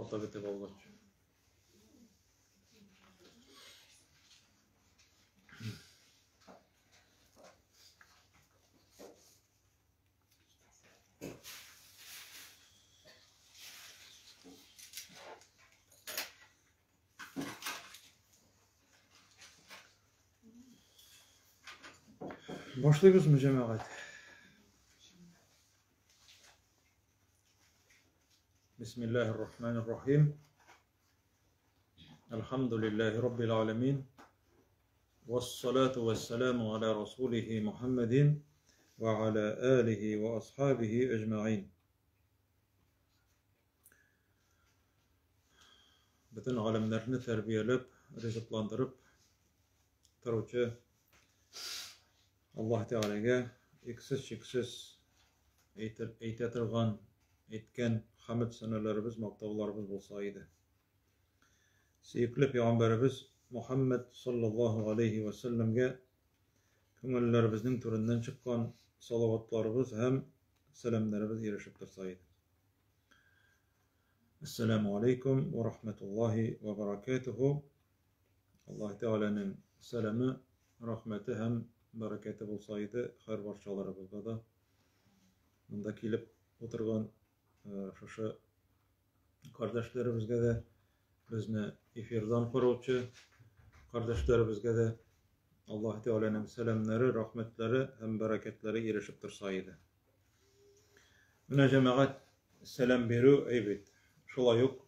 Атап бетеп алгач. Башлыйбызмы, җәмәгать? Бисмиллаһир рахманир рахим. Әлхәмдүлиллаһи раббил аламин. Вассалату вассаламу аля расулихи Мухаммадин ва аля алихи ва асхабихи әҗмәгыйн. Бөтен галәмнәрне тәрбияләп, ризыкландырып торучы Аллаһ Тәгаләгә иксез-чиксез әйтә торган, әйткән хәмд сәналәребез, мактауларыбыз булса иде. Сөекле пәйгамбәребез Мухаммад саллаллаһу алейхи ва сәлләмгә күңелләребезнең түреннән чыккан салаватларыбыз һәм сәламнәребез ирешеп торса иде. Әссәламу алейкум ва рахматуллаһи ва баракатуху. Аллаһ Тәгаләнең сәламе, рәхмәте һәм бәрәкәте булса иде һәр барчаларыбызга да. Монда килеп утырган шушы кардәшләребезгә дә, безне эфирдан караучы кардәшләребезгә дә Аллаһ Тәгаләнең сәламнәре, рәхмәтләре һәм бәрәкәтләре ирешеп торса иде. Менә җәмәгать сәлам бирү әйбит. Шулай ук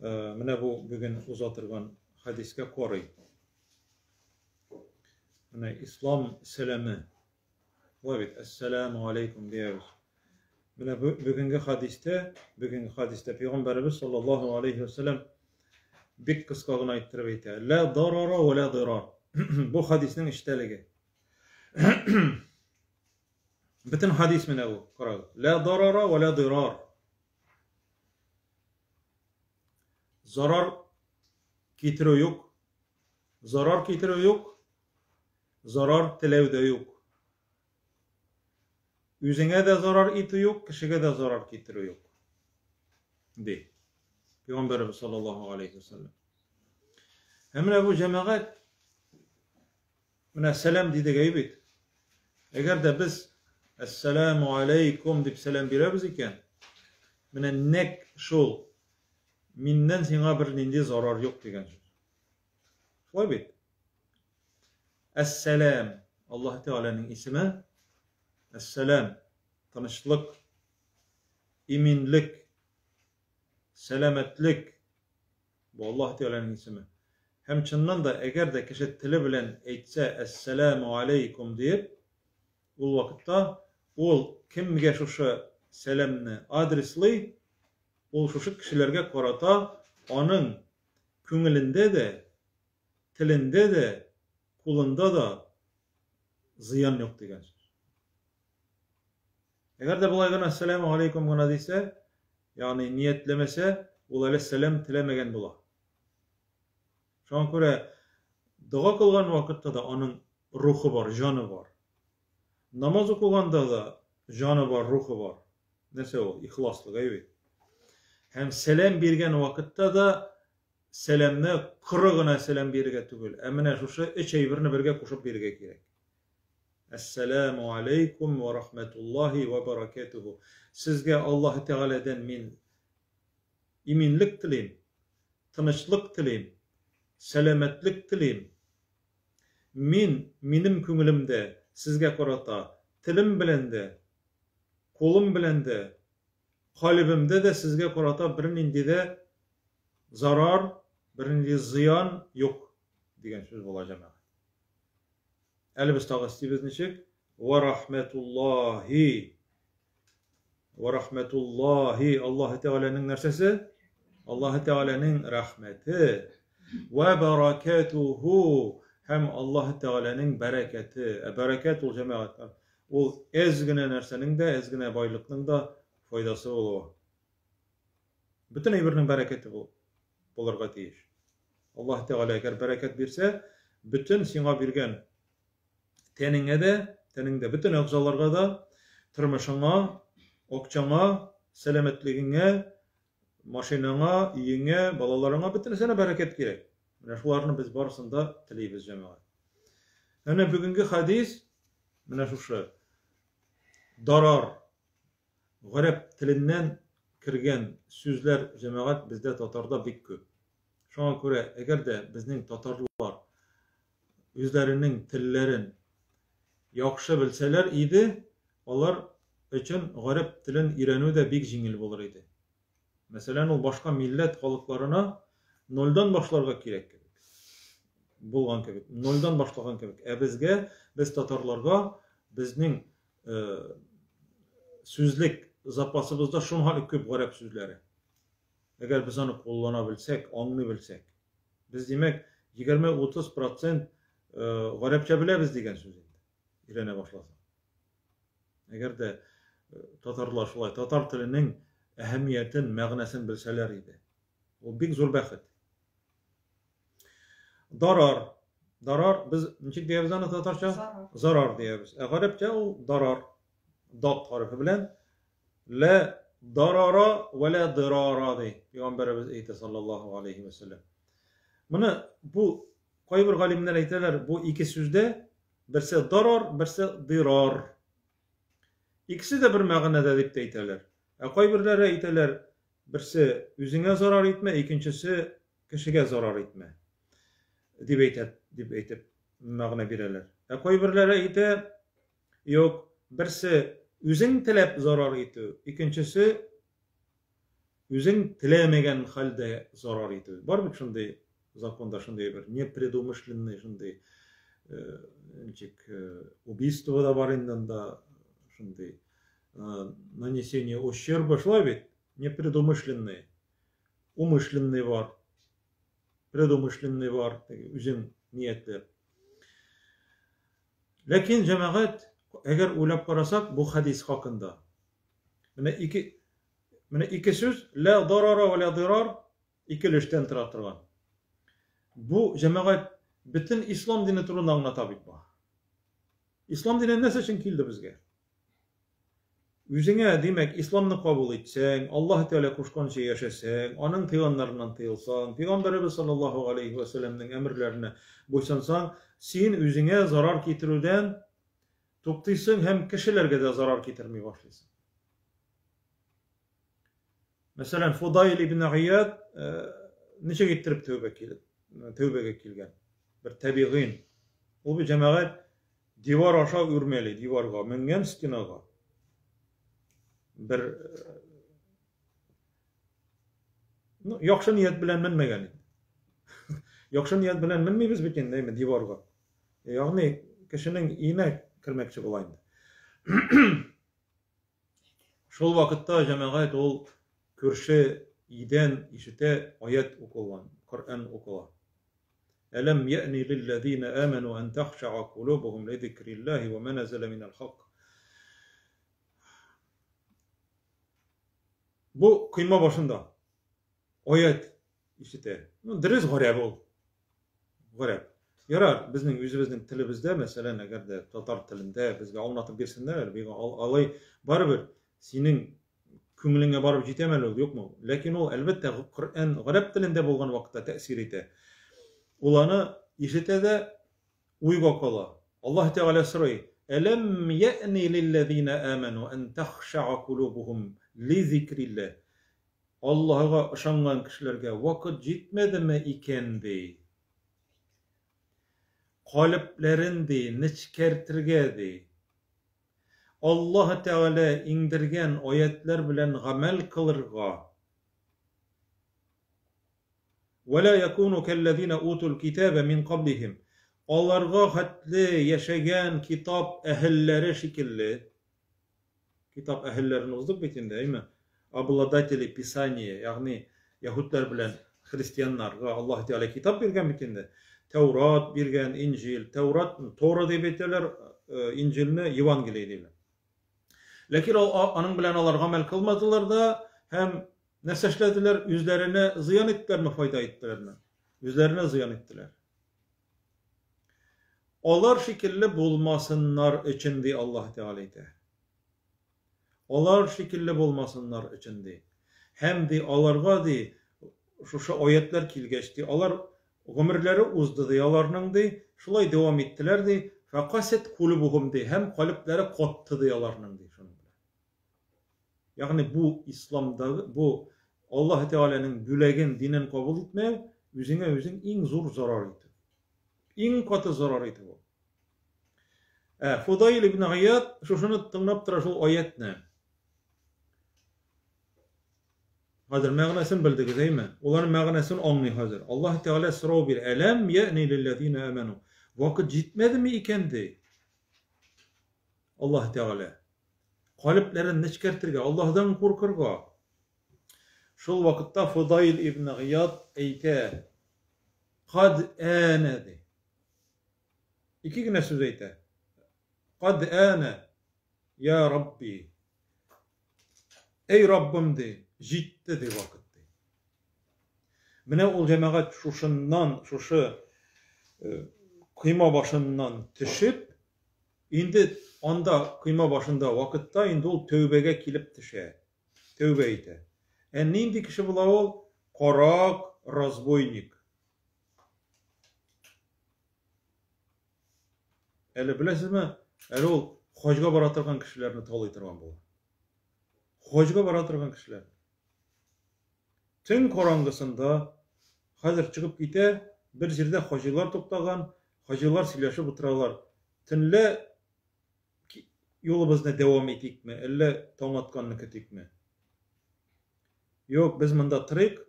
менә бу бүген уза торган хәдискә карый. Менә ислам сәламе. Шулай бит, әссәламу алейкум диябез. Менә бүгенге хадистә, бүгенге хадистә пәйгамбәребез саллаллаһу алейхи ва сәлләм бик кыска гына иттереп әйтә. Ла дарара ва ла дирар. Бу хадиснең эчтәлеге. Бөтен хадис менә бу, карагыз. Ла дарара ва ла дирар. Зарар китерү юк. Зарар китерү юк. Зарар теләү дә юк. Үзеңә дә зарар итү юк, кешегә дә зарар китерү юк. Ди. Пәйгамбәребез саллаллаһу алейхи вәсәлләм. Һәм менә бу җәмәгать менә сәлам дидек әй бит. Әгәр дә без әссәламу алейкум дип сәлам бирәбез икән, менә нәк шул миннән сиңа бернинди зарар юк дигән сүз. Шулай бит? Әссәлам, Аллаһ Тәгаләнең исеме. Әссәлам, тынычлык, иминлек, сәламәтлек. Бу Аллаһ Тәгаләнең исеме. Һәм чыннан да, әгәр дә кеше теле белән әйтсә әссәламу алейкум диеп, ул вакытта ул кемгә шушы сәламне адреслый, ул шушы кешеләргә карата аның күңелендә дә, телендә дә, кулында да зыян юк дигән сүз. Әгәр дә болай гына әссәләмү алейкум гына дисә, ягъни ниятләмәсә, ул әле сәлам теләмәгән була. Шуңа күрә дога кылган вакытта да аның рухы бар, җаны бар. Намаз укыганда да җаны бар, рухы бар. Нәрсә ул? Ихласлык, әйе бит. Һәм сәлам биргән вакытта да сәламне коры гына сәлам бирергә түгел, ә менә шушы өч әйберне бергә кушып бирергә кирәк. Әссәламу алейкум ва рахматуллаһи ва баракатуху. Сезгә Аллаһ Тәгаләдән мин иминлек телим, тынычлык телим, сәламәтлек телим. Мин, минем күңелемдә сезгә карата телем белән дә, кулым белән дә, калебемдә дә сезгә карата бернинди дә Зарар, бернинди зыян юк дигән сүз була, җәмәгать. Әле без тагы өстибез ничек? Ва рахматуллаһи. Ва рахматуллаһи. Аллаһ Тәгаләнең нәрсәсе? Аллаһ Тәгаләнең рәхмәте. Ва баракатуху. Һәм Аллаһ Тәгаләнең бәрәкәте. Ә бәрәкәт ул, җәмәгать, ул әз генә нәрсәнең дә, әз генә байлыкның да файдасы булуы. Бөтен әйбернең бәрәкәте булырга тиеш. Аллаһ Тәгалә әгәр бәрәкәт бирсә, бөтен сиңа биргән тәнеңә дә, тәнеңдә бөтен әгъзаларга да, тормышыңа, акчаңа, сәламәтлегеңә, Машинаңа, өеңә, балаларыңа, бөтенесенә бәрәкәт кирәк. Менә шуларны без барысын да телибез, җәмәгать. Менә бүгенге хәдис, менә шушы дарар гарәп теленнән кергән сүзләр, җәмәгать, бездә татарда бик күп. Шуңа күрә, әгәр дә безнең татарлар үзләренең телләрен яхшы белсәләр иде, алар өчен гарәп телен өйрәнү дә бик җиңел булыр иде. Мәсәлән, ул башка милләт халыкларына нольдан башларга кирәк кебек. Булган кебек, нольдан башлаган кебек. Ә безгә, без татарларга, безнең сүзлек запасыбызда шуңа күп гарәп сүзләре. Әгәр без аны куллана белсәк, аңлый белсәк. Без, димәк, 20-30 процент гарәпчә беләбез дигән сүз инде. Өйрәнә башласак. Әгәр дә татарлар шулай татар теленең әһәмиятен, мәгънәсен белсәләр иде. Ул бик зур бәхет. Дарар. Дарар без ничек диябез аны татарча? Зарар. Зарар диябез. Ә гарәпчә ул дарар. Дат хәрефе белән лә дарара вә лә дирара ди Пәйгамбәребез әйтә саллаллаһу алейхи вә сәлләм. Моны бу кайбер галимнәр әйтәләр, бу ике сүздә берсе дарар, берсе дирар. Икесе дә бер мәгънәдә дип тә әйтәләр. Ә кайберләре әйтәләр, берсе үзеңә зарар итмә, икенчесе кешегә зарар итмә дип әйтә, дип әйтеп мәгънә бирәләр. Ә кайберләре әйтә, юк, берсе үзең теләп зарар итү, икенчесе үзең теләмәгән хәлдә зарар итү. Бар бит шундый законда шундый бер непредумышленный шундый ничек убийство да бар инде анда шундый нанесение ущерба шулай бит непредумышленный умышленный бар предумышленный бар үзең ниятләп. Ләкин җәмәгать, әгәр уйлап карасак, бу хәдис хакында. Менә ике сүз лә дарара вә лә дирар ике өлештән тора торган. Бу җәмәгать бөтен ислам дине турында аңлата бит бу. Ислам дине нәрсә өчен килде безгә? Үзеңә, димәк, исламны кабул итсәң, Аллаһ Тәгалә кушканча яшәсәң, аның тыйганнарыннан тыелсаң, Пәйгамбәребез саллаллаһу алейхи ва сәлләмнең әмерләренә буйсынсаң, син үзеңә зарар китерүдән туктыйсың һәм кешеләргә дә зарар китерми башлыйсың. Мәсәлән, Фудайл ибн Гыяд ничек иттереп тәүбә килеп, тәүбәгә килгән? Бер табигыйн. Ул бит җәмәгать дивар аша үрмәли, диварга менгән стенага. Бер ну, яхшы ният белән менмәгән инде. Яхшы ният белән менмибез бит инде, әйме, диварга. Ягъни кешенең өенә кермәкче була инде. Шул вакытта җәмәгать ул күрше өйдән ишетә аят укылган, Коръән укыла. Әләм яъни лилләзина аману ан тахша'a кулубухум ли зикриллаһи ва ма назала минал хак. Бу койма башында аят ишетә. Ну, дөрес гарәп ул. Гарәп. Ярар, безнең үзебезнең телебездә, мәсәлән, әгәр дә татар телендә безгә аңлатып бирсеннәр, бик алай барыбер синең күңелеңә барып җитәме әле ул, юкмы? Ләкин ул, әлбәттә, Коръән гарәп телендә булган вакытта тәэсир итә. Ул аны ишетә дә уйга кала. Аллаһ Тәгалә сорый: "Әләм яъни лилләзина аману ан тахша'a кулубухум ли зикрилләһ?" Аллаһыга ышанган кешеләргә вакыт җитмәдеме икән, ди. Калебләрен, ди, нечкәртергә, ди. Аллаһ Тәгалә иңдергән аятлар белән гамәл кылырга. Вәлә якуну кәлләзина утул китабә мин каблихим. Аларга хәтле яшәгән китап әһелләре шикелле. Китап әһелләрен уздык бит инде, әйме? Обладатели Писания, ягъни яһүдләр белән христианнарга Аллаһ Тәгалә китап биргән бит инде. Тәурат биргән, Инҗил, Тәурат, Тора дип әйтәләр, Инҗилне Евангелие диләр. Ләкин аның белән алар гамәл кылмадылар да һәм нәрсә эшләделәр? Үзләренә зыян иттеләрме, файда иттеләрме? Үзләренә зыян иттеләр. Алар шикелле булмасыннар өчен ди Аллаһ Тәгалә әйтә. Алар шикелле булмасыннар өчен ди. Һәм ди аларга ди шушы аятлар килгәч ди алар гомерләре узды ди аларның ди шулай дәвам иттеләр ди фәкасәт кулубухум ди һәм калебләре катты ди аларның ди шуның белән. Ягъни бу исламдагы бу Аллаһ Тәгаләнең бүләген, динен кабул итмәү үзеңә үзең иң зур зарар итү. Иң каты зарар итү ул. Ә Фудайл ибн Гыяд шушыны тыңлап тора шул аятны. Хәзер мәгънәсен белдегез, әйме? Улар мәгънәсен аңлый хәзер. Аллаһ Тәгалә сорау бирә. Әләм яни лилләзина аману. Вакыт җитмәдеме икән ди? Аллаһ Тәгалә. Калебләрен нечкәртергә, Аллаһдан куркырга. Шул вакытта Фудайл ибн Гыяд әйтә: Кад әнә ди. Ике генә сүз әйтә. Кад әнә я Рабби. Эй Раббым ди, җитте ди вакыт ди. Менә ул җәмәгать шушыннан, шушы э, койма башыннан төшеп, инде анда койма башында вакытта инде ул тәүбәгә килеп төшә. Тәүбә итә. Ә нинди кеше була ул? Карак, разбойник. Әле беләсезме, әле ул хаҗга бара торган кешеләрне талый торган була. Хаҗга бара торган кешеләр. Төн караңгысында хәзер чыгып китә, бер җирдә хаҗилар туктаган, хаҗилар сөйләшеп утыралар. Төнлә юлыбызны дәвам итикме, әллә таң атканны көтикме? Юк, без монда торыйк,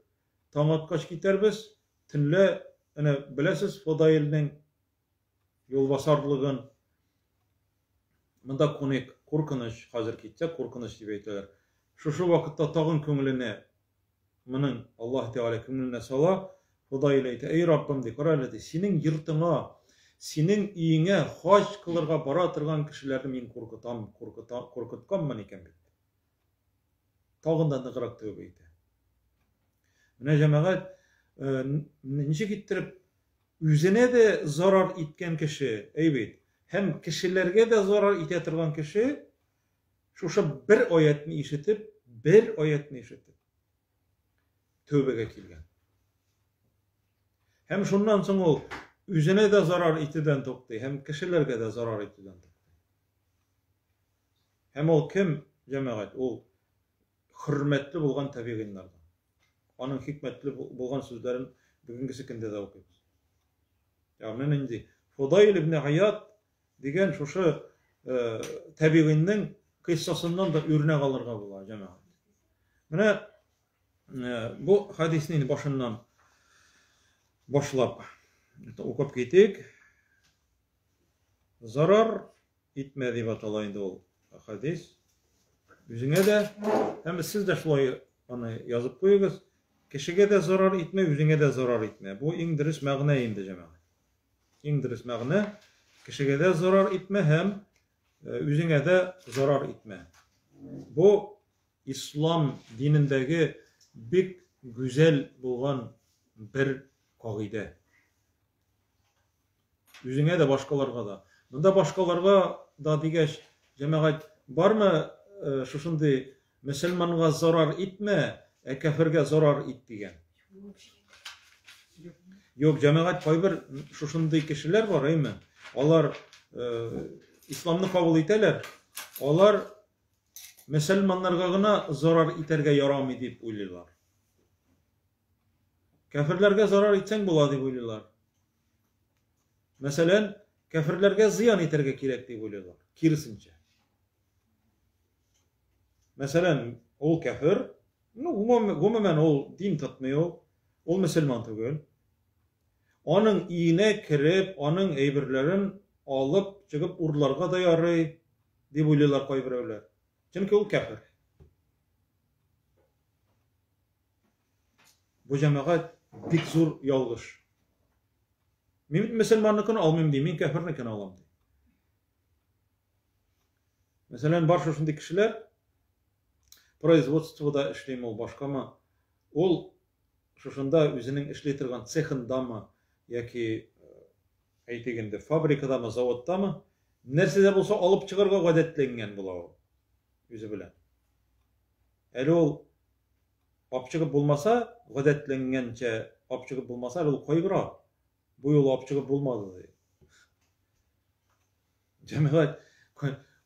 таң аткач китәрбез, төнлә, әнә беләсез, Фодаилнең юлбасарлыгын монда куныйк, куркыныч, хәзер китсәк куркыныч дип әйтәләр. Шушы вакытта тагын күңеленә моның Аллаһ Тәгалә күңеленә сала, Фодаил әйтә, әй Раббым ди, кара әле ди, синең йортыңа, синең өеңә хаҗ кылырга бара торган кешеләрне мин куркытам, куркыта, куркытканмын икән бит. Тагын да ныграк тәүбә итә. Менә җәмәгать, э, ничек иттереп үзенә дә зарар иткән кеше, әй бит, һәм кешеләргә дә зарар итә торган кеше шушы бер аятны ишетеп, бер аятны ишетеп тәүбәгә килгән. Һәм шуннан соң ул үзенә дә зарар итүдән туктый, һәм кешеләргә дә зарар итүдән туктый. Һәм ул кем, җәмәгать? Ул хөрмәтле булган табигыйннардан. Аның хикмәтле булган сүзләрен бүгенгесе көндә дә укыйбыз. Ягъни нинди? Фудайл ибн Ияд дигән шушы э, табигыйнның кыйссасыннан да үрнәк алырга була, җәмәгать. Менә э, бу хадисне инде башыннан башлап укып китик. Зарар итмә дип атала инде ул хадис. Үзеңә дә, һәм сез дә шулай аны язып куегыз. Кешегә дә зарар итмә, үзеңә дә зарар итмә. Бу иң дөрес мәгънә инде, җәмәгать. Иң дөрес мәгънә кешегә дә зарар итмә һәм э, үзеңә дә зарар итмә. Бу ислам динендәге бик гүзәл булган бер кагыйдә. Үзеңә дә, башкаларга да. Монда башкаларга да дигәч, җәмәгать, бармы э, шушындый мөселманга зарар итмә, ә кәфергә зарар ит дигән? Юк, җәмәгать, кайбер шушындый кешеләр бар, әйме? Алар э, исламны кабул итәләр, алар мөселманнарга гына зарар итәргә ярамый дип уйлыйлар. Кәферләргә зарар итсәң була дип уйлыйлар. Мәсәлән, кәферләргә зыян итәргә кирәк дип уйлыйлар. Киресенчә. Мәсәлән, ул кәфер, ну, гомумән ул дин тотмый ул, ул мөселман түгел. Аның өенә кереп, аның әйберләрен алып чыгып урларга да ярый дип уйлыйлар кайберәүләр. Чөнки ул кәфер. Бу җәмәгать бик зур ялгыш. Мин бит мөселманныкын алмыйм ди, мин кәфернекен алам ди. Мәсәлән, бар шушындый кешеләр, производствода эшлиме ул, башкамы, ул шушында үзенең эшли торган цехындамы яки э, әйтик инде фабрикадамы, заводтамы, нәрсә дә булса алып чыгарга гадәтләнгән була ул үзе белән. Әле ул Ап чыгып булмаса, гадәтләнгәнчә ап чыгып булмаса, әле ул кайгыра. Бу юлы ап чыгып булмады, ди. Җәмәгать,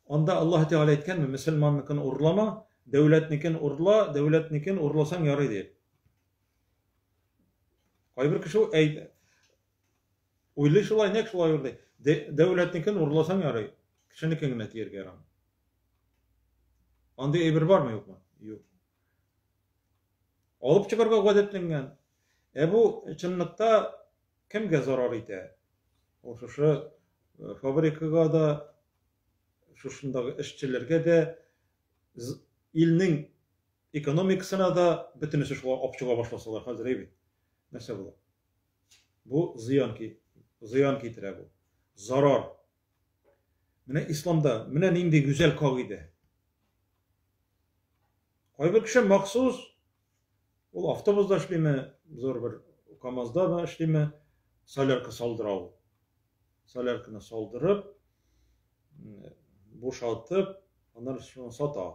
анда Аллаһ Тәгалә әйткәнме, мөселманныкын урлама, дәүләтнекен урла, дәүләтнекен урласаң ярый дип. Кайбер кеше әйт, уйлый шулай, нәкъ шулай уйлый. Дәүләтнекен урласаң ярый, кешенекен генә тияргә ярамый. Андый әйбер бармы, юкмы? Юк. Алып чыгарга гадәтләнгән. Ә бу чынлыкта кемгә зарар итә? Ул шушы э, фабрикага да, шушындагы эшчеләргә дә, илнең экономикасына да бөтенесе шулай алып чыга башласалар хәзер әйбәт. Нәрсә була? Бу зыян ки, зыян китерә бу. Зарар. Менә исламда менә нинди гүзәл кагыйдә. Кайбер кеше махсус ул автобуста эшлиме, зур бер КАМАЗда да эшлиме, солярка салдыра ул. Солярканы салдырып, бушатып, аннары шуны сата.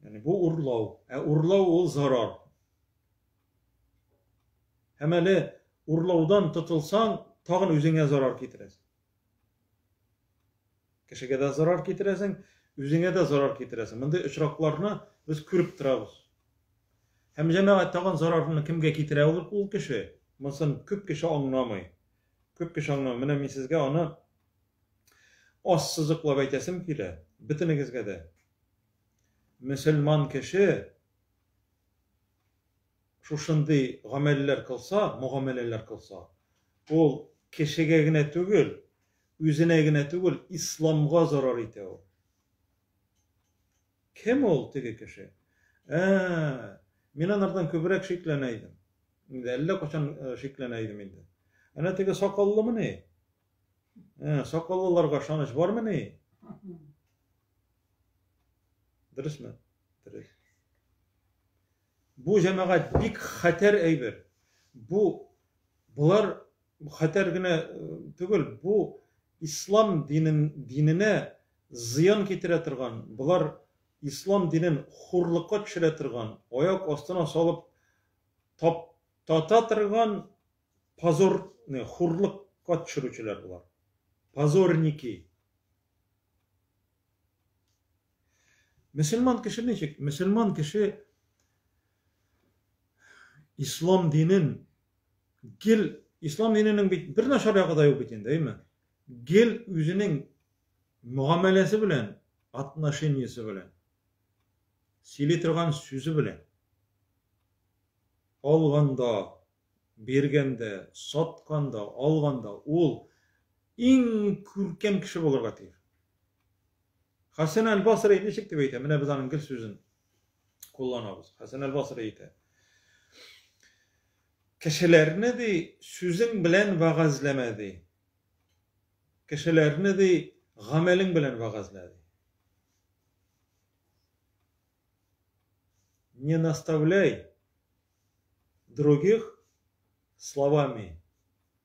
Ягъни бу урлау. Ә урлау ул зарар. Һәм әле урлаудан тотылсаң, тагын үзеңә зарар китерәсең. Кешегә дә зарар китерәсең, үзеңә дә зарар китерәсең. Мондый очракларны без күреп торабыз. Һәм җәмәгать тагын зарарны кемгә китерә ул, ул кеше? Монысын күп кеше аңламый. Күп кеше аңламый. Менә мин сезгә аны ассызыклап әйтәсем килә, бөтенегезгә дә. Мөселман кеше шушындый гамәлләр кылса, мөгамәләләр кылса, ул кешегә генә түгел, үзенә генә түгел, исламга зарар итә ул. Кем ул теге кеше? Ә, мин анардан күбрәк шикләнә идем. Инде әллә кайчан э, шикләнә идем инде. Әнә теге сакаллымыни? Ә, сакаллыларга ышаныч бармыни? Дөресме? Дөрес. Бу җәмәгать бик хәтәр әйбер. Бу болар хәтәр генә э, түгел, бу ислам динен диненә зыян китерә торган, болар ислам динен хурлыкка төшерә торган, аяк астына салып таптата торган позор, хурлыкка төшерүчеләр болар. Позорники. Мөселман кеше ничек? Мөселман кеше ислам динен гел ислам диненең бит бер начар ягы да юк бит инде, әйме? Гел үзенең мөгамәләсе белән, отношениесе белән, сөйли торган сүзе белән алганда, биргәндә, сатканда, алганда ул иң күркәм кеше булырга тиеш. Хәсән әл-Басри ничек дип әйтә? Менә без аның гел сүзен кулланабыз. Хәсән әл-Басри әйтә. Кешеләрне ди сүзең белән вәгазьләмә ди. Кешеләрне ди гамәлең белән вәгазьлә ди. Не наставляй других словами,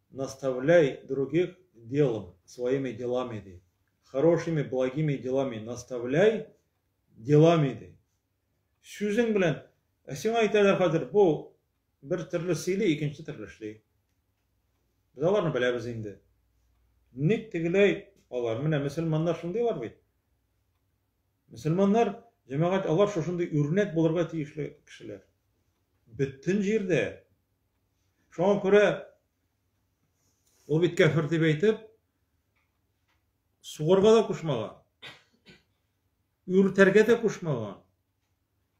наставляй других делом, своими делами, ди. Хорошими, благими делами наставляй делами, ди. Сүзең белән, ә сиңа әйтәләр хәзер, бу бер төрле сөйли, икенче төрле эшли. Без аларны беләбез инде. Ник тегеләй алар? Менә мөселманнар шундыйлар бит. Мөселманнар, җәмәгать, алар шушындый үрнәк булырга тиешле кешеләр. Бөтен җирдә. Шуңа күрә ул бит кәфер дип әйтеп, сугарга да кушмаган, үртәргә дә кушмаган,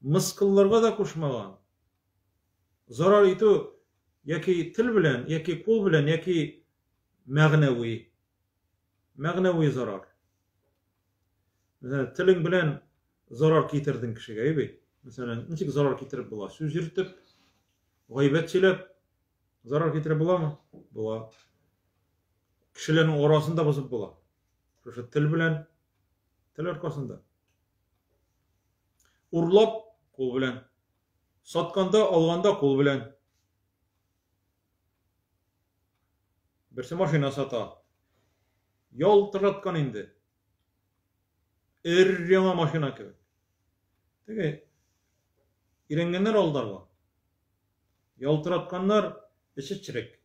мыскылларга да кушмаган. Зарар итү яки тел белән, яки кул белән, яки мәгънәви. Мәгънәви зарар. Мәсәлән, телең белән зарар китердең кешегә, әйе бит? Мәсәлән, ничек зарар китереп була? Сүз йөртеп, гайбәт сөйләп зарар китереп буламы? Була. Кешеләрнең арасын да бозып була. Шушы тел белән, тел аркасында. Урлап, кул белән. Сатканда, алганда кул белән. Берсе машина сата. Ялтыраткан инде. Өр-яңа машина кебек. Теге Өйрәнгәннәр алдарга. Ялтыратканнар, эче черек.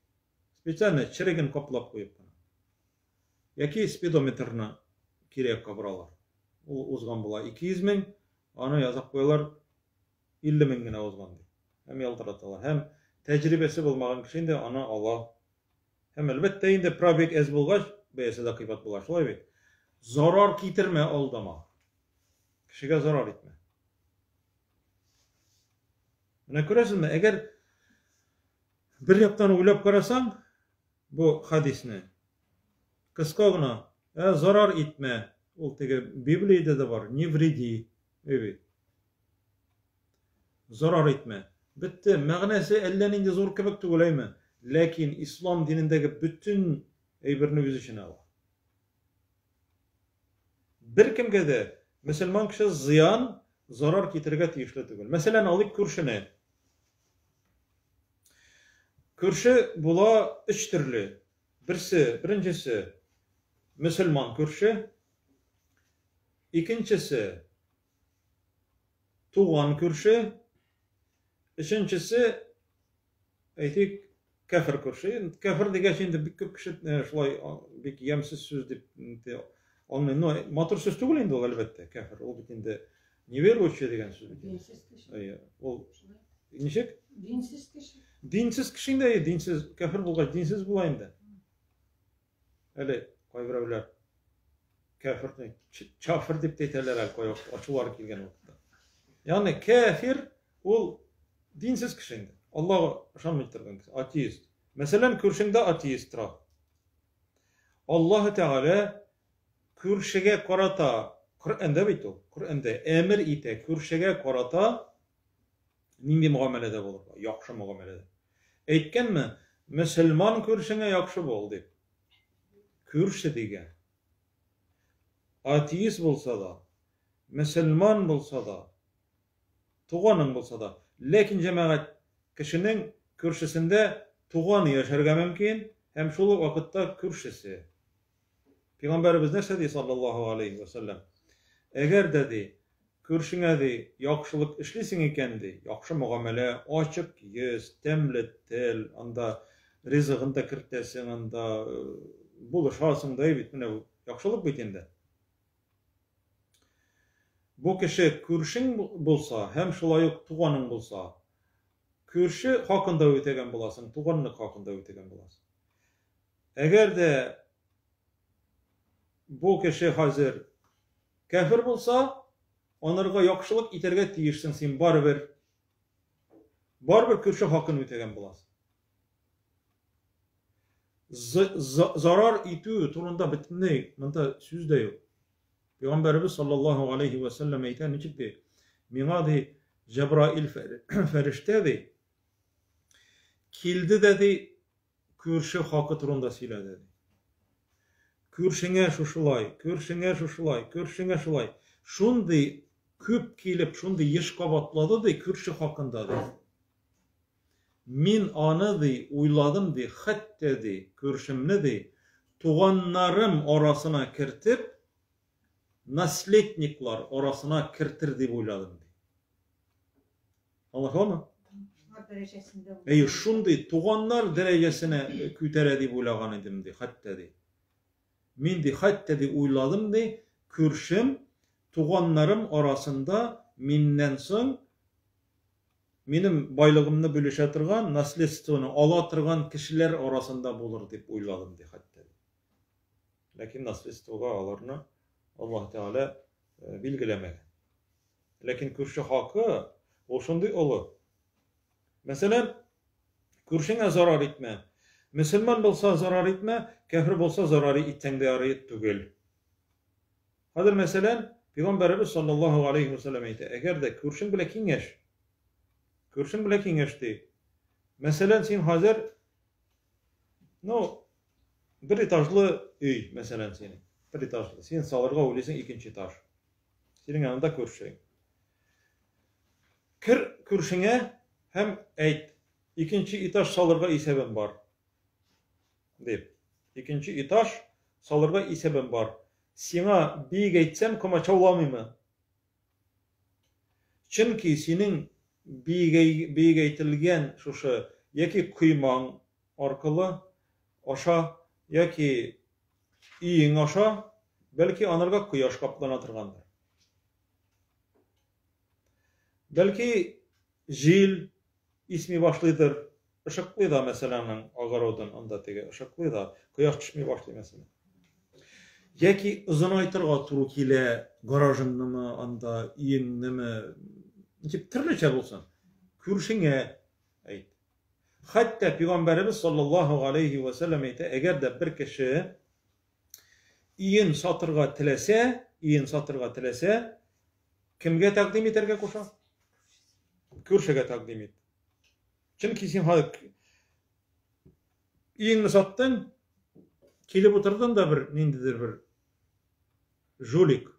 Специально череген каплап куеп кына. Яки спидометрны кире якка боралар. Ул узган була 200 мең, аны язып куялар 50 мең генә узган дип. Һәм ялтыраталар. Һәм тәҗрибәсе булмаган кеше инде аны ала. Һәм әлбәттә инде пробег әз булгач, бәясе дә кыйбат була, шулай бит? Зарар китермә, алдама. Кешегә зарар итмә. Менә күрәсезме, әгәр бер яктан уйлап карасаң, бу хадисне кыска гына, ә зарар итмә, ул теге Библиядә дә бар, не вреди, бит. Зарар итмә. Бетте, мәгънәсе әллә нинди зур кебек түгел, әйме? Ләкин ислам динендәге бөтен әйберне үз эченә ала. Беркемгә дә мөселман кеше зыян, зарар китерергә тиешле түгел. Мәсәлән, алыйк күршене. Күрше була өч төрле. Берсе, беренчесе мөселман күрше, икенчесе туган күрше, өченчесе әйтик, кәфер күрше. Кәфер дигәч инде бик күп кеше э, шулай бик ямьсез сүз дип аңлый. Но матур сүз түгел инде ул, әлбәттә, кәфер. Ул бит инде неверующий дигән сүз бит. Динсез кеше. Әйе, ул ничек? Динсез кеше. Динсез кеше инде, әйе, динсез, кәфер булгач динсез була инде. Әле кайберәүләр кәферне чафыр дип тә әйтәләр әле кайвакыт ачулары килгән вакытта. Ягъни кәфир ул динсез кеше инде. Аллага ышанмый торган кеше, атеист. Мәсәлән, күршеңдә атеист тора. Аллаһ Тәгалә күршегә карата, Коръәндә бит ул, Коръәндә әмер итә, күршегә карата нинди мөгамәләдә булырга? Яхшы мөгамәләдә. Әйткәнме, мөселман күршеңә яхшы бул дип. Күрше дигән. Атеист булса да, мөселман булса да, туганың булса да. Ләкин җәмәгать кешенең күршесендә туганы яшәргә мөмкин һәм шул ук вакытта күршесе. Пәйгамбәребез нәрсә ди саллаллаһу алейхи ва сәлләм? Әгәр дә ди, күршеңә ди, яхшылык эшлисең икән ди, яхшы мөгамәлә, ачык йөз, тәмле тел, анда ризыгын да кертәсең, анда э, булышасың да бит, менә бу яхшылык бит инде. Бу кеше күршең булса һәм шулай ук туганың булса, күрше хакын да үтәгән буласың, туганлык хакын да үтәгән буласың. Әгәр дә бу кеше хәзер кәфер булса, анарга яхшылык итәргә тиешсең син барыбер. Барыбер күрше хакын үтәгән буласың. Зарар итү турында бөтенләй монда сүз дә юк. Пәйгамбәребез саллаллаһу алейхи ва саллям әйтә, ничек ди? Миңа ди Җәбраил фәрештә ди килде дә ди күрше хакы турында сөйләде ди. Күршеңә шушылай, күршеңә шушылай, күршеңә шулай. Шундый күп килеп, шундый еш кабатлады ди күрше хакында ди. Мин аны, ди, уйладым, ди, хәтта, ди, күршемне, ди, туганнарым арасына кертеп, наследниклар арасына кертер дип уйладым, ди. Аңлашыламы? Туганнар дәрәҗәсендә. Әйе, шундый туганнар дәрәҗәсенә күтәрә дип уйлаган идем, ди, хәтта, ди. Мин, ди, хәтта, ди, уйладым, ди, күршем туганнарым арасында миннән соң минем байлыгымны бүлешә торган, наследствоны ала торган кешеләр арасында булыр дип уйладым, ди хәтта. Ләкин наследствога аларны Аллаһ Тәгалә э, билгеләмәгән. Ләкин күрше хакы ул шундый олы. Мәсәлән, күршеңә зарар итмә. Мөселман булса зарар итмә, кәфер булса зарар итсәң дә ярый түгел. Хәзер, мәсәлән, Пәйгамбәребез саллаллаһу алейһи ва сәлләм әйтә, әгәр дә күршең белән киңәш, күршең белән киңәш ди. Мәсәлән, син хәзер ну, бер этажлы өй, мәсәлән, синең, бер этажлы. Син салырга уйлыйсың икенче этаж. Синең янында күршең. Кер күршеңә һәм әйт, икенче этаж салырга исәбем бар. Дип. Икенче этаж салырга исәбем бар. Сиңа биек әйтсәм, комачауламыймы? Чөнки синең Биегәйтелгән шушы яки коймаң аркылы аша, яки өең аша, бәлки анарга кояш каплана торгандыр. Бәлки җил исми башлыйдыр, ышыклый да, мәсәлән, аның огородын, анда теге ышыклый да, кояш төшми башлый, мәсәлән. Яки озынайтырга туры килә гаражыңнымы, анда өеңнеме, ничек төрлечә булсын. Күршеңә әйт. Хәтта пәйгамбәребез саллаллаһу алейхи ва сәлләм әйтә, әгәр дә бер кеше өен сатырга теләсә, өен сатырга теләсә, кемгә тәкъдим итәргә куша? Күршегә тәкъдим ит. Чөнки син хәзер өеңне саттың, килеп утырдың да бер ниндидер бер жулик.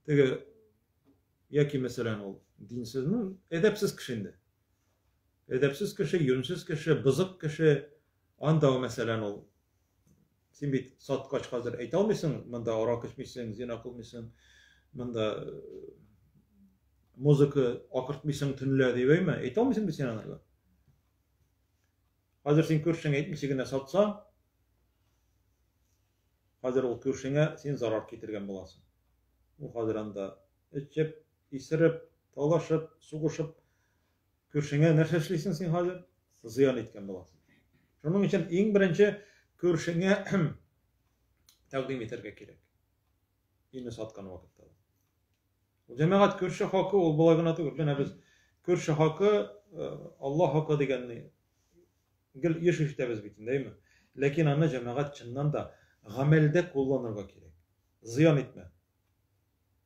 Теге яки мәсәлән ул динсез, ну, әдәпсез кеше инде. Әдәпсез кеше, юньсез кеше, бозык кеше. Анда мәсәлән ул син бит саткач хәзер әйтә алмыйсың, монда аракы эчмисең, зина кылмыйсың, монда музыка акыртмыйсың төнлә дип әйме? Әйтә алмыйсың бит син анарга. Хәзер син күршеңә әйтмичә генә сатсаң, хәзер ул күршеңә син зарар китергән буласың. Ул хәзер анда эчеп, исереп, талашып, сугышып, күршеңә нәрсә эшлисең син хәзер? Зыян иткән буласың. Шуның өчен иң беренче күршеңә тәкъдим итәргә кирәк. Өйне саткан вакытта. Җәмәгать күрше хакы ул болай гына түгел. Менә без күрше хакы, Алла хакы дигәнне гел еш ишетәбез бит инде, әйме? Ләкин аны җәмәгать чыннан да гамәлдә кулланырга кирәк. Зыян итмә.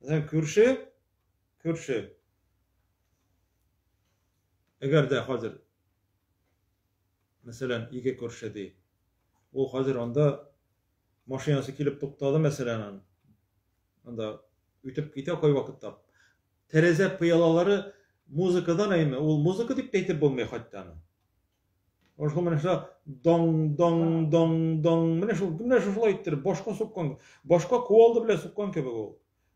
Мәсәлән, күрше, күрше. Әгәр дә хәзер мәсәлән, ике күрше ди. Ул хәзер анда машинасы килеп туктады, мәсәлән, анда үтеп китә кайвакытта. Тәрәзә пыялалары музыкадан әйме, ул музыка дип тә әйтеп булмый хәтта аны. Ул шул менә шул доң доң доң доң менә шул менә шулай иттереп башка суккан, башка кувалда белән суккан кебек ул.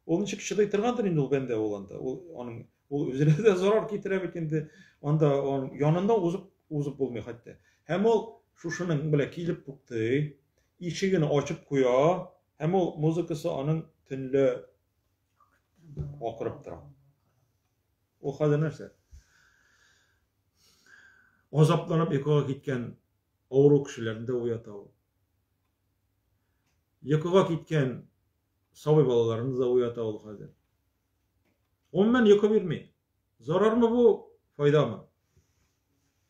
Ул ничек чыдый торгандыр инде ул бәндә ул анда. Ул аның ул үзенә дә зарар китерә бит инде. Анда аның янында узып узып булмый хәтта. Һәм ул шушының белән килеп туктый, ишеген ачып куя, һәм ул музыкасы аның төнлә акырып тора. Ул хәзер нәрсә? Азапланып йокыга киткән авыру кешеләрне дә уята ул. Йокыга киткән сабый балаларны да уята ул хәзер. Гомумән йокы бирми. Зарармы бу, файдамы?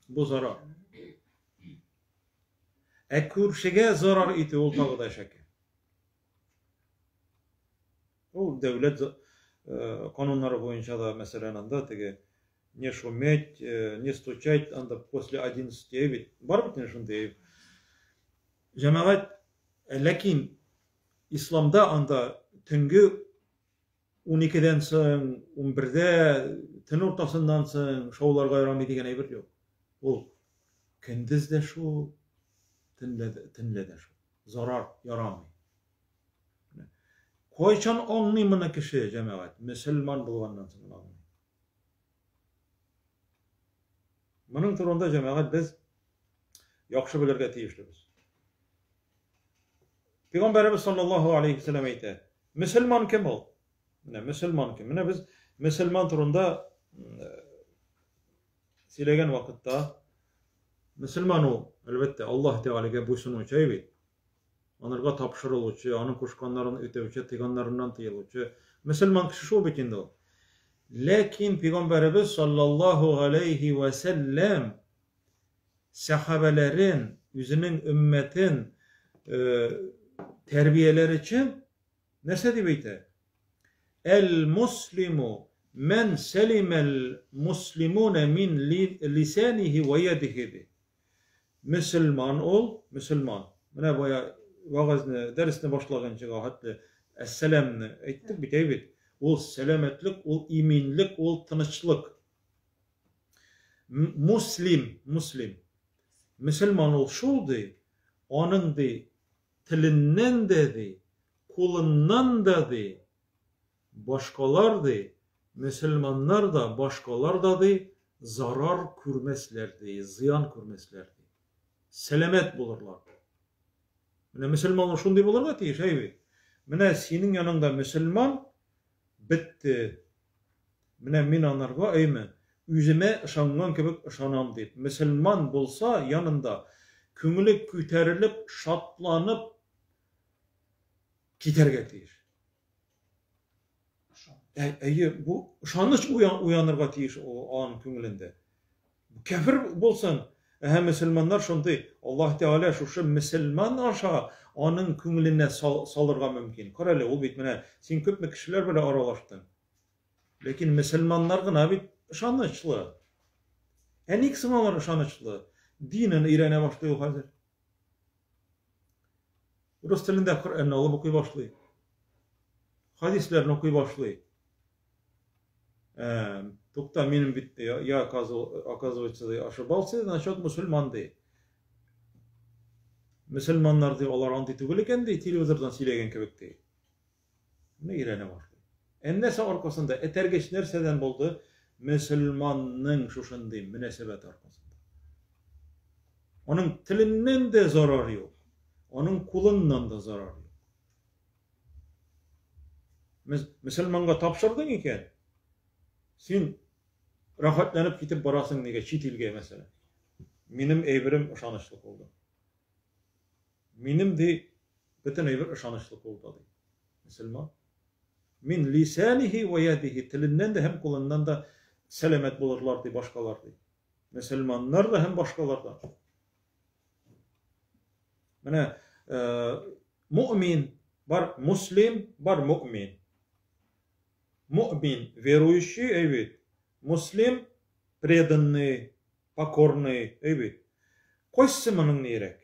Бу зарар. Ә күршегә зарар итү ул тагы да әшәке. Ул дәүләт кануннары буенча да, мәсәлән, анда теге не шуметь, не стучать, анда после 11 бит. Бар бит инде шундый. Җәмәгать, ләкин исламда анда төнге 12-дән соң, 11-дә, төн уртасыннан соң шауларга ярамый дигән әйбер юк. Ул көндез дә шул, төнлә дә, төнлә дә шул. Зарар ярамый. Кайчан аңлый моны кеше, җәмәгать? Мөселман булганнан соң гына аңлый. Моның турында җәмәгать без яхшы белергә тиешлебез. Пәйгамбәребез саллаллаһу алейхи вәсәлләм әйтә, мөселман кем ул? Менә мөселман кем? Менә без мөселман турында сөйләгән вакытта мөселман ул, әлбәттә, Аллаһ Тәгаләгә буйсынучы бит. Анарга тапшырылучы, аның кушканнарын үтәүче, тыйганнарыннан тыелучы. Мөселман кеше шул бит инде ул. Ләкин пәйгамбәребез саллаллаһу алейхи вәсәлләм сәхабәләрен, үзенең өммәтен тәрбияләр өчен нәрсә дип әйтә? Әл-муслиму мән сәлимәл муслимуна мин лисанихи ва ядихи ди. Мөселман ул, мөселман. Менә бая вәгазьне, дәресне башлаганчыга хәтле әссәламне әйттек бит, әй бит. Ул сәламәтлек, ул иминлек, ул тынычлык. Муслим, муслим. Мөселман ул шул ди, аның ди теленнән дә ди, кулыннан да ди, башкалар ди, Мөселманнар да, башкалар да, ди, зарар күрмәсләр, ди, зыян күрмәсләр, ди. Сәламәт булырлар. Менә мөселман шундый булырга тиеш, әй бит. Менә синең яныңда мөселман бетте. Менә мин анарга, әйме, үземә ышанган кебек ышанам дип. Мөселман булса янында күңеле күтәрелеп, шатланып китәргә тиеш. Әйе, бу ышаныч уянырга тиеш аның күңелендә. Кәфер булсын, әһә мөселманнар шундый, Аллаһ Тәгалә шушы мөселман аша аның күңеленә салырга мөмкин. Кара әле, ул бит менә син күпме кешеләр белән аралаштың. Ләкин мөселманнар гына бит ышанычлы. Ә ник соң алар ышанычлы? Динен өйрәнә башлый ул хәзер. Рус телендә Коръәнне алып укый башлый. Хадисләрне укый башлый. Тукта, минем бит, я, оказывается, ошибался насчет мусульман, ди. Мөселманнар, ди, алар андый түгел икән, ди, телевизордан сөйләгән кебек, ди. Менә өйрәнә башлый. Ә нәрсә аркасында, этәргеч нәрсәдән булды? Мөселманның шушындый мөнәсәбәте аркасында. Аның теленнән дә зарар юк, аның кулыннан да зарар юк. Мөселманга тапшырдың икән, син рәхәтләнеп китеп барасың нигә чит илгә, мәсәлән. Минем әйберем ышанычлы кулда. Минем, ди, бөтен әйбер ышанычлы кулда, ди. Мөселман. Мин лисанихи ва ядихи, теленнән дә һәм кулыннан да сәламәт булырлар, ди, башкалар, ди. Мөселманнар да һәм башкалар да. Менә му'мин бар, муслим бар, му'мин. Му'мин верующий, әй бит. Муслим преданный, покорный, әй бит. Кайсы моның нирәк?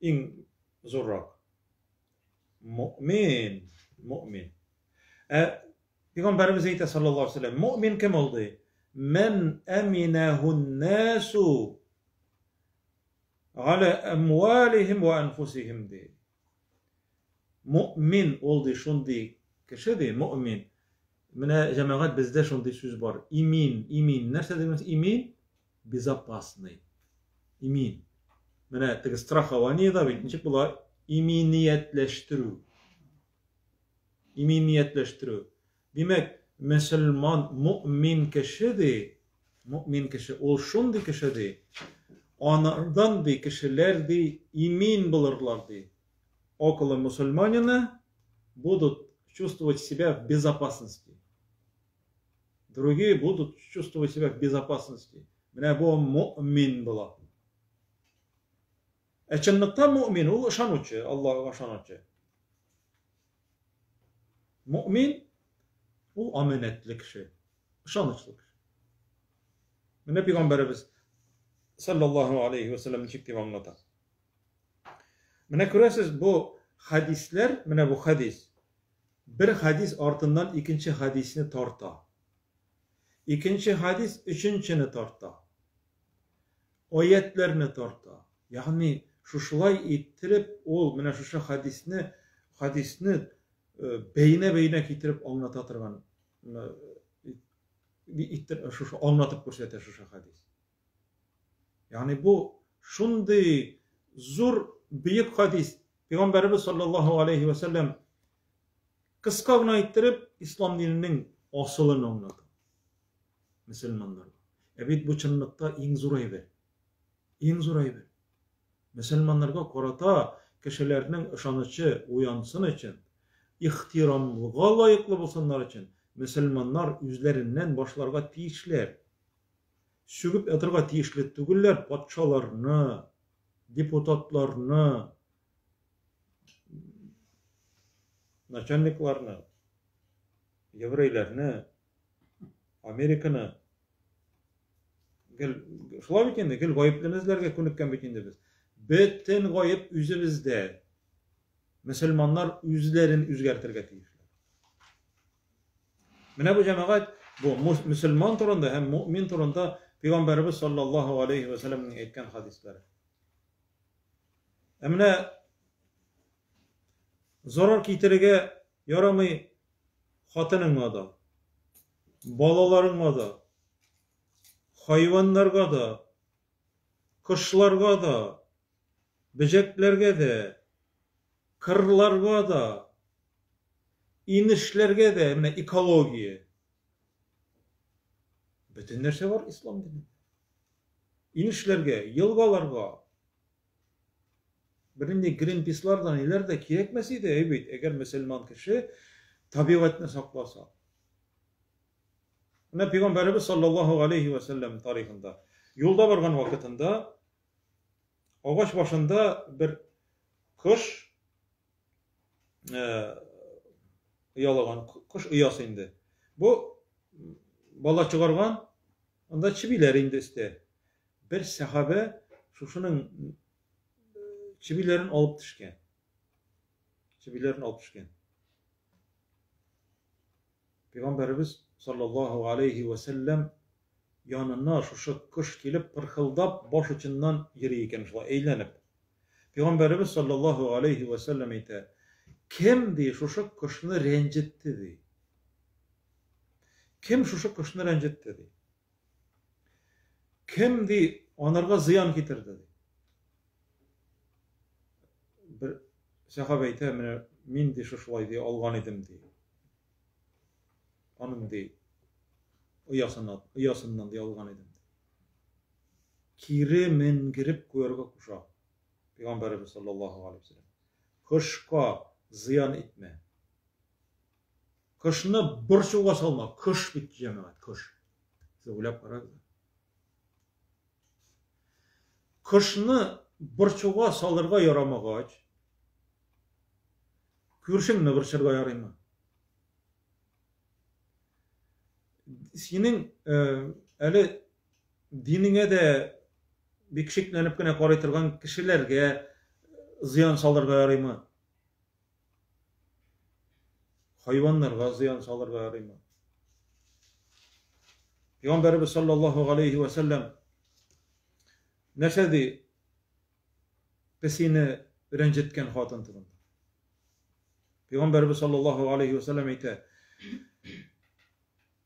Иң зуррак. Му'мин, му'мин. Ә Пәйгамбәребез әйтә саллаллаһу алейһи ва сәлләм, му'мин кем ул ди? Мән аминахун насу аля амвалихим ва анфусихим ди. Му'мин ул ди шундый кеше ди, му'мин. Менә җәмәгать бездә шундый сүз бар. Имин, имин. Нәрсә дигән имин? Безопасный. Имин. Менә теге страхование да бит ничек була? Иминиятләштерү. Иминиятләштерү. Димәк, мөселман, му'мин кеше ди, му'мин кеше, ул шундый кеше ди, анардан ди кешеләр ди имин булырлар ди. Около мусульманина будут чувствовать себя в безопасности. Другие будут чувствовать себя в безопасности. Менә бу му'мин була. Ә чынлыкта му'мин ул ышанучы, Аллаһка ышанучы. Му'мин ул аманәтле кеше, ышанычлы кеше. Менә пәйгамбәребез саллаллаһу алейхи ва саллям ничек дип аңлата. Менә күрәсез, бу хадисләр, менә бу хадис бер хадис артыннан икенче хадисне тарта. Икенче хадис өченчене тарта. Аятларны тарта. Ягъни шушылай иттереп ул менә шушы хадисне хадисне бәйнә-бәйнә китереп аңлата торган иттереп шушы аңлатып күрсәтә шушы хадис. Ягъни бу шундый зур бөек хадис. Пәйгамбәребез саллаллаһу алейхи ва саллям кыска гына иттереп ислам диненең асылын аңлата мөселманнарга. Ә бит бу чынлыкта иң зур әйбер. Иң зур әйбер. Мөселманнарга карата кешеләрнең ышанычы уянсын өчен, ихтирамга лаеклы булсыннар өчен, мөселманнар үзләреннән башларга тиешләр. Сүгеп ятырга тиешле түгелләр патшаларны, депутатларны, начальникларны, еврейләрне, Американы. Гел шулай бит инде, гел гаепле эзләргә күнеккән бит инде без. Бөтен гаеп үзебездә. Мөселманнар үзләрен үзгәртергә тиешләр. Менә бу җәмәгать, бу мөселман турында һәм муъмин турында Пәйгамбәребез саллаллаһу алейхи ва сәлләмнең әйткән хадисләре. Ә менә зарар китерергә ярамый хатыныңа да. Балаларыңа да, хайваннарга да, кошларга да, бөҗәкләргә дә, кырларга да, инешләргә дә, менә экология. Бөтен нәрсә бар ислам динендә. Инешләргә, елгаларга. Бернинди Гринпислар да ниләр дә кирәкмәс иде, әй бит, әгәр мөселман кеше табигатьне сакласа. Менә пәйгамбәребез саллаллаһу алейхи ва сәлләм тарихында юлда барган вакытында агач башында бер кош оялаган, кош оясы инде. Бу бала чыгарган, анда чебиләр инде өстә. Бер сәхабә шушының чебиләрен алып төшкән. Чебиләрен алып төшкән. Пәйгамбәребез саллаллаһу алейхи ва сәлләм янына шушы кош килеп пырхылдап баш очыннан йөри икән шулай әйләнеп. Пәйгамбәребез саллаллаһу алейхи ва сәлләм әйтә, кем ди шушы кошны рәнҗетте ди. Кем шушы кошны рәнҗетте ди. Кем ди анарга зыян китерде ди. Бер сәхабә әйтә, менә мин ди шушылай ди алган идем ди. Аның ди оясына, оясыннан ди алган идем. Кире менгереп куярга куша. Пәйгамбәребез саллаллаһу алейһи вәсәлләм. Кошка зыян итмә. Кошны борчуга салма. Кош бит җәмәгать, кош. Сез уйлап карагыз. Кошны борчуга салырга ярамагач, күршеңне борчырга ярыймы? Синең әле динеңә дә бик шикләнеп кенә карый торган кешеләргә зыян салырга ярыймы? Хайваннарга зыян салырга ярыймы? Пәйгамбәребез саллаллаһу алейхи ва сәлләм нәрсә ди? Песине рәнҗеткән хатын турында. Пәйгамбәребез саллаллаһу алейхи ва сәлләм әйтә: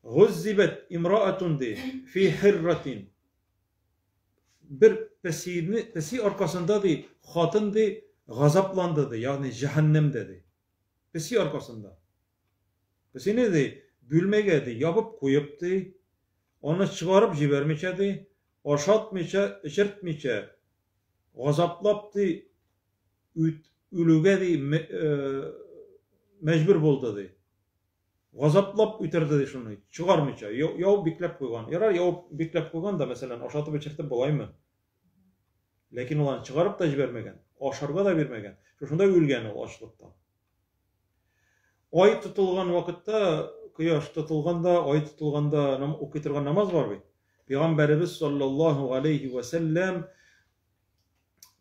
Гуззибат имраатун ди фи хирратин. Бер песине, песи аркасында ди, хатын ди газапланды ди, ягъни җәһәннәмдә ди. Песи аркасында. Песине ди бүлмәгә ди ябып куеп ди, аны чыгарып җибәрмичә ди, ашатмыйча, эчертмичә, газаплап ди, үт, үлүгә ди мәҗбүр булды ди. Газаплап үтерде ди шуны, чыгармыйча, ябып бикләп куйган. Ярар, ябып бикләп куйган да, мәсәлән, ашатып эчертеп булаймы? Ләкин ул аны чыгарып та җибәрмәгән, ашарга да бирмәгән. Шушында үлгән ул ачлыктан. Ай тотылган вакытта, кояш тотылганда, ай тотылганда укый торган намаз бар бит. Пәйгамбәребез саллаллаһу алейхи ва сәлләм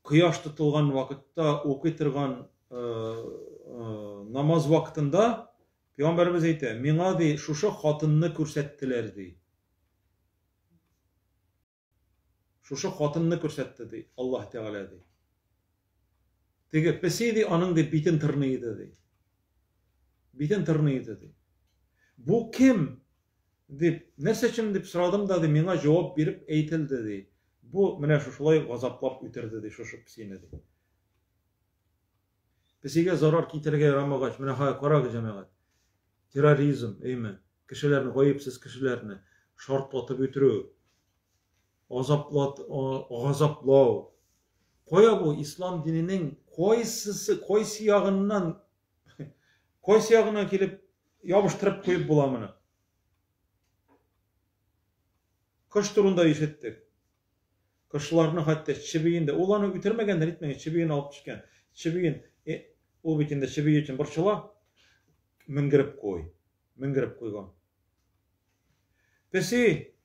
кояш тотылган вакытта укый торган намаз вакытында Пәйгамбәребез әйтә, миңа ди шушы хатынны күрсәттеләр ди. Шушы хатынны күрсәтте ди Аллаһ Тәгалә ди. Теге песи ди аның ди битен тырный иде ди. Битен тырный иде ди. Бу кем? Дип, нәрсә өчен дип сорадым да ди, миңа җавап биреп әйтелде ди. Бу менә шушылай газаплап үтерде ди шушы песине ди. Песигә зарар китерергә ярамагач, менә һай карагыз җәмәгать. Терроризм, әйме, кешеләрне, гаепсез кешеләрне шартлатып үтерү, азаплат, газаплау. Кая бу ислам диненең кайсысы, кайсы ягыннан, кайсы ягыннан килеп ябыштырып куеп була моны? Кош турында ишеттек. Кошларны хәтта чебиен дә, ул аны үтермәгән дә, нитмәгән, чебиен алып төшкән. Чебиен, э, ул бит инде чеби өчен борчыла. Менгереп куй. Менгереп куйган. Песи.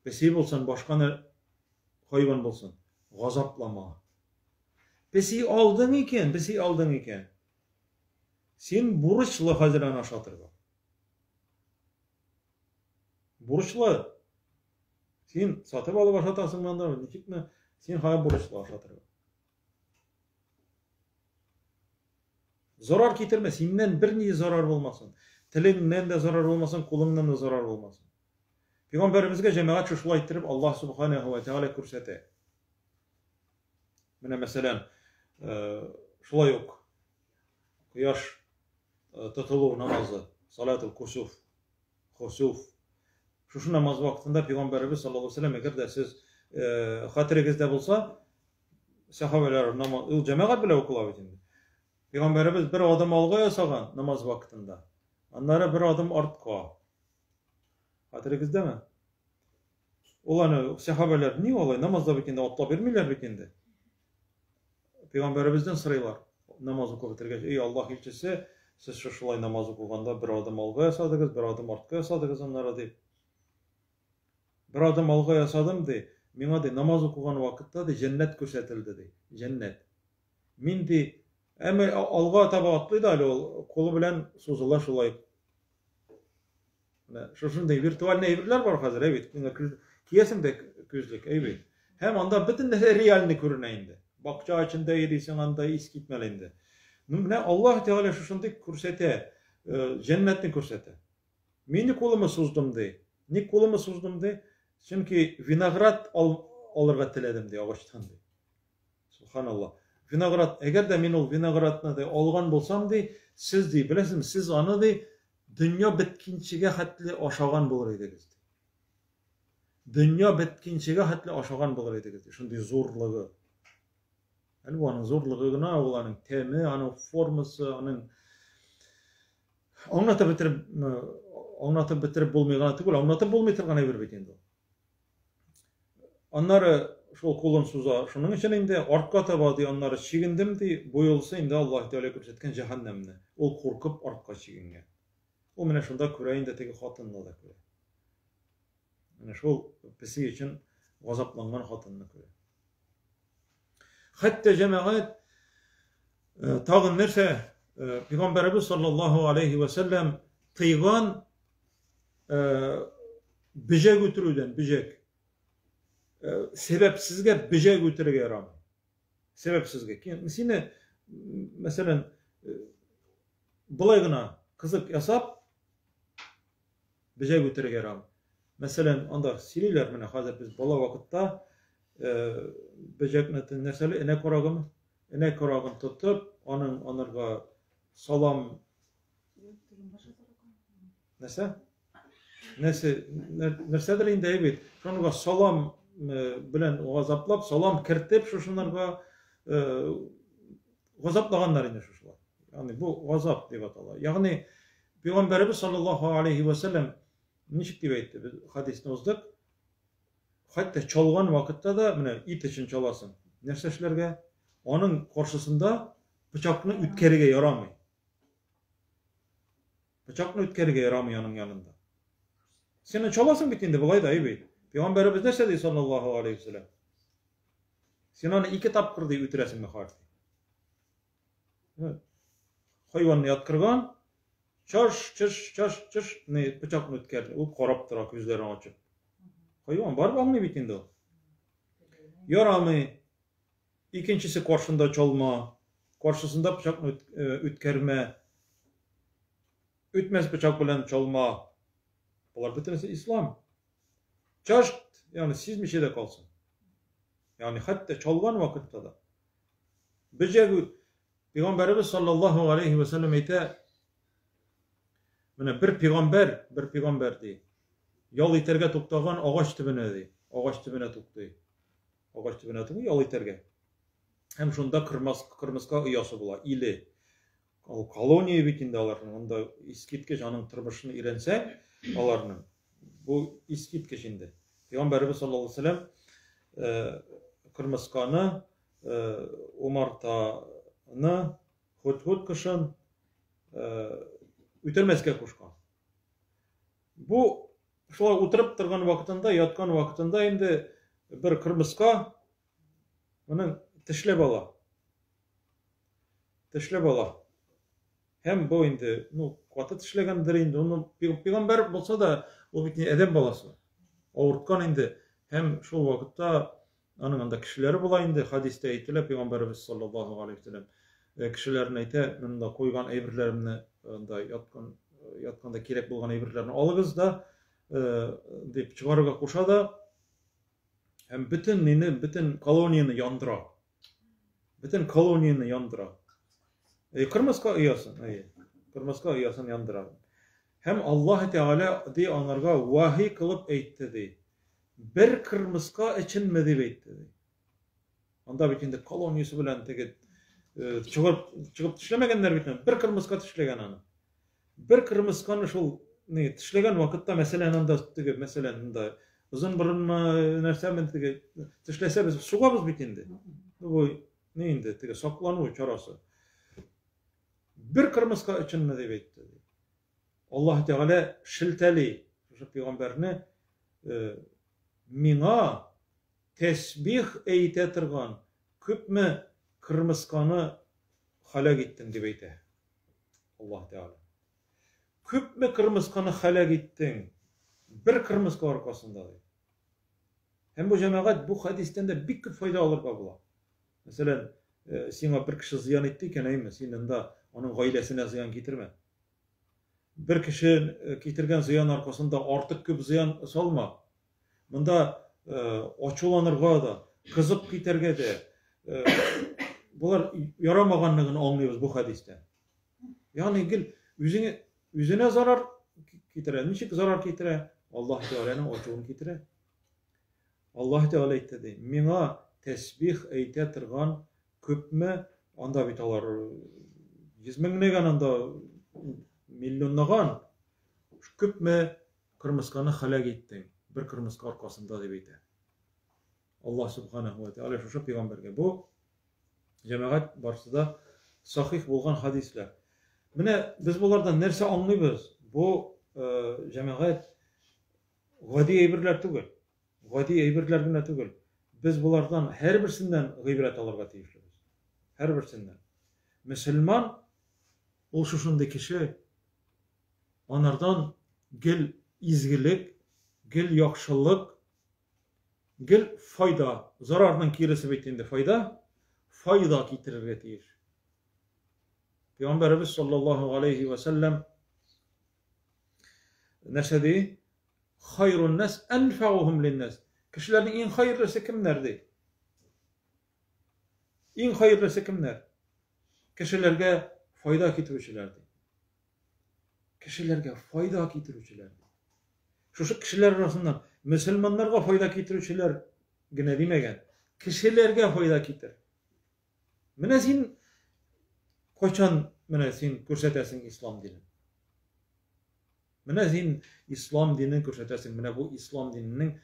Песи булсын, башка хайван булсын, газаплама. Песи алдың икән, песи алдың икән. Син бурычлы хәзер аны ашатырга. Бурычлы. Син сатып алып ашатасың анда, ничекме? Син хәзер бурычлы ашатырга. Зарар китермә, синнән берни зарар булмасын. Телеңнән дә зарар булмасын, кулыңнан да зарар булмасын. Пәйгамбәребезгә җәмәгать шушылай иттереп Аллаһ субханаһу ва тәгалә күрсәтә. Менә мәсәлән, шулай ук кояш тотылу намазы, салатул кусуф, хусуф. Шушы намаз вакытында пәйгамбәребез саллаллаһу алейһи ва сәлләм, әгәр дә сез хәтерегездә булса, сәхабәләр намаз, ул җәмәгать белән укыла бит инде. Пәйгамбәребез бер адым алга ясаган намаз вакытында, аннары бер адым артка. Хәтерегездәме? Ул аны сәхабәләр ни алай намазда бит инде атлап йөрмиләр бит инде. Пәйгамбәребездән сорыйлар. Намаз укып бетергәч, эй Аллаһ илчесе, сез шушылай намаз укыганда бер адым алга ясадыгыз, бер адым артка ясадыгыз аннары дип. Бер адым алга ясадым ди, миңа ди намаз укыган вакытта ди җәннәт күрсәтелде ди. Җәннәт. Мин ди, әмма алга таба атлый да әле ул кулы белән сузыла шулай. Менә шушындый виртуальный әйберләр бар хәзер, әй бит. Киясең дә күзлек, әй бит. Һәм анда бөтен нәрсә реальный күренә инде. Бакча эчендә йөрисең анда искитмәле инде. Ну, менә Аллаһ Тәгалә шушындый күрсәтә, җәннәтне күрсәтә. Мин кулымы суздым ди. Ник кулымы суздым ди? Чөнки виноград ал, алырга теләдем ди агачтан ди. Субханалла. Виноград, әгәр дә мин ул виноградны ди алган булсам ди, сез ди, беләсезме, сез аны ди дөнья беткинчегә хәтле ашаган булыр идегез ди. Дөнья беткинчегә хәтле ашаган булыр идегез ди. Шундый зурлыгы. Әле бу аның зурлыгы гына, ул аның тәме, аның формасы, аның аңлатып бетереп аңлатып бетереп булмый гына түгел, аңлатып булмый торган әйбер бит инде ул. Аннары шул кулын суза. Шуның өчен инде артка таба ди, аннары чигендем ди. Бу юлысы инде Аллаһ Тәгалә күрсәткән җәһәннәмне. Ул куркып артка чигенгән. Ул менә шунда күрә инде теге хатынны да күрә. Менә шул песи өчен газапланган хатынны күрә. Хәтта җәмәгать тагын нәрсә Пәйгамбәребез саллаллаһу алейхи ва сәлләм тыйган бөҗәк үтерүдән, бөҗәк. Сәбәпсезгә бөҗәк үтерергә ярамый. Сәбәпсезгә. Сине, мәсәлән, болай гына кызык ясап, бөҗәк үтерергә ярамый. Мәсәлән, анда сөйлиләр менә хәзер без бала вакытта бөҗәкне нәрсәле энә карагымы? Энә карагын тотып, аның анырга салам Нәрсә? Нәрсә, нәрсәдер инде бит. Шуныга салам белән газаплап, салам кертеп шушынарга газаплаганнар инде шушылар. Ягъни бу газап дип атала. Ягъни Пәйгамбәребез саллаллаһу алейхи ва саллям ничек дип әйтте? Без хадисны уздык. Хәтта чалган вакытта да менә ит өчен чаласың. Нәрсә эшләргә? Аның каршысында пычакны үткәрергә ярамый. Пычакны үткәрергә ярамый аның янында. Син аны чаласың бит инде болай да, әй бит. Пәйгамбәребез нәрсә ди саллаллаһу алейхи ва саллям? Син аны ике тапкыр ди үтерәсең мөхәрти. Хайванны яткырган, чаш, чыш, чаш, чыш, не пычакны үткәрде. Ул карап тора күзләрен ачып. Хайван барып аңлый бит инде ул. Ярамый. Икенчесе каршында чалма, каршысында пычакны үткәрмә. Үтмәс пычак белән чалма. Болар бөтенесе ислам. Чашт, ягъни сизмичә дә калсын. Ягъни хәтта чалган вакытта да. Бөҗәк Пәйгамбәребез саллаллаһу алейхи ва саллям әйтә, менә бер пәйгамбәр, бер пәйгамбәр ди, ял итәргә туктаган агач төбенә ди, агач төбенә туктый. Агач төбенә түгел, ял итәргә. Һәм шунда кырмас, кырмыска оясы була, иле. Ул колония бит инде аларның, анда искиткеч аның тормышын өйрәнсәң, аларның бу искиткеч инде. Пәйгамбәребез саллаллаһу алейһи ва сәлләм кырмысканы, умартаны, һудһуд кошын үтермәскә кушкан. Бу шулай утырып торган вакытында, яткан вакытында инде бер кырмыска моның тешләп ала. Тешләп ала. Һәм бу инде, ну, каты тешләгәндер инде. Уны пәйгамбәр булса да, ул бит адәм баласы. Авырткан инде. Һәм шул вакытта аның анда кешеләре була инде. Хадистә әйтелә, пәйгамбәребез саллаллаһу алейһи ва сәлләм кешеләрен әйтә, монда куйган әйберләремне анда яткан. ятканда кирәк булган әйберләрне алыгыз да, дип чыгарырга куша да, һәм бөтен мине, бөтен колонияне яндыра. Бөтен колонияне яндыра. Әй, кырмыска оясын, әй, кырмыска оясын яндыра. Һәм Аллаһ Тәгалә ди анарга вахи кылып әйтте ди. Бер кырмыска өченме дип әйтте ди. Анда бит инде колониясе белән теге чыгып чыгып тешләмәгәннәр бит, бер кырмыска тешләгән аны. Бер кырмысканы шул ни тешләгән вакытта, мәсәлән, анда теге, мәсәлән, анда озын борынмы, нәрсәме теге тешләсә без сугабыз бит инде. Бу ни инде теге саклану чарасы. Бер кырмыска өченме дип әйтте. Аллаһ Тәгалә шелтәли шушы пәйгамбәрне, миңа тәсбих әйтә торган күпме кырмысканы халәк иттең дип әйтә. Аллаһ Тәгалә. Күпме кырмысканы халәк иттең бер кырмыска аркасында ди. Һәм бу җәмәгать бу хәдистән дә бик күп файда алырга була. Мәсәлән, сиңа бер кеше зыян итте икән, әйме, син анда аның гаиләсенә зыян китермә. Бер кеше китергән зыян аркасында артык күп зыян салма. Монда ачуланырга да, кызып китәргә дә, болар ярамаганлыгын аңлыйбыз бу хәдистән. Ягъни гел үзеңә үзенә зарар китерә. Ничек зарар китерә? Аллаһ Тәгаләнең ачуын китерә. Аллаһ Тәгалә әйтте ди, миңа тәсбих әйтә торган күпме, анда бит алар йөз меңләгән, анда миллионлаган, күпме кырмысканы халәк иттең, бер кырмыска аркасында дип әйтә. Аллаһ Субханаһу ва Тәгалә шушы пәйгамбәргә. Бу җәмәгать барсы да сахих булган хадисләр. Менә без болардан нәрсә аңлыйбыз? Бу җәмәгать гади әйберләр түгел. Гади әйберләр генә түгел. Без болардан һәрберсеннән гыйбрәт алырга тиешлебез. Һәрберсеннән. Мөселман ул шушындый кеше, анардан гел изгелек, гел яхшылык, гел файда, зарарның киресе бит инде файда, файда китерергә тиеш. Пәйгамбәребез саллаллаһу алейхи ва сәлләм нәрсә ди? Хайрун нас анфаухум линнас. Кешеләрнең иң хәерлесе кемнәр ди? Иң хәерлесе кемнәр? Кешеләргә файда китерүчеләр ди. Кешеләргә файда китерүчеләр. Шушы кешеләр арасыннан мөселманнарга файда китерүчеләр генә димәгән. Кешеләргә файда китер. Менә син кайчан менә син күрсәтәсең ислам динен? Менә син ислам динен күрсәтәсең. Менә бу ислам диненең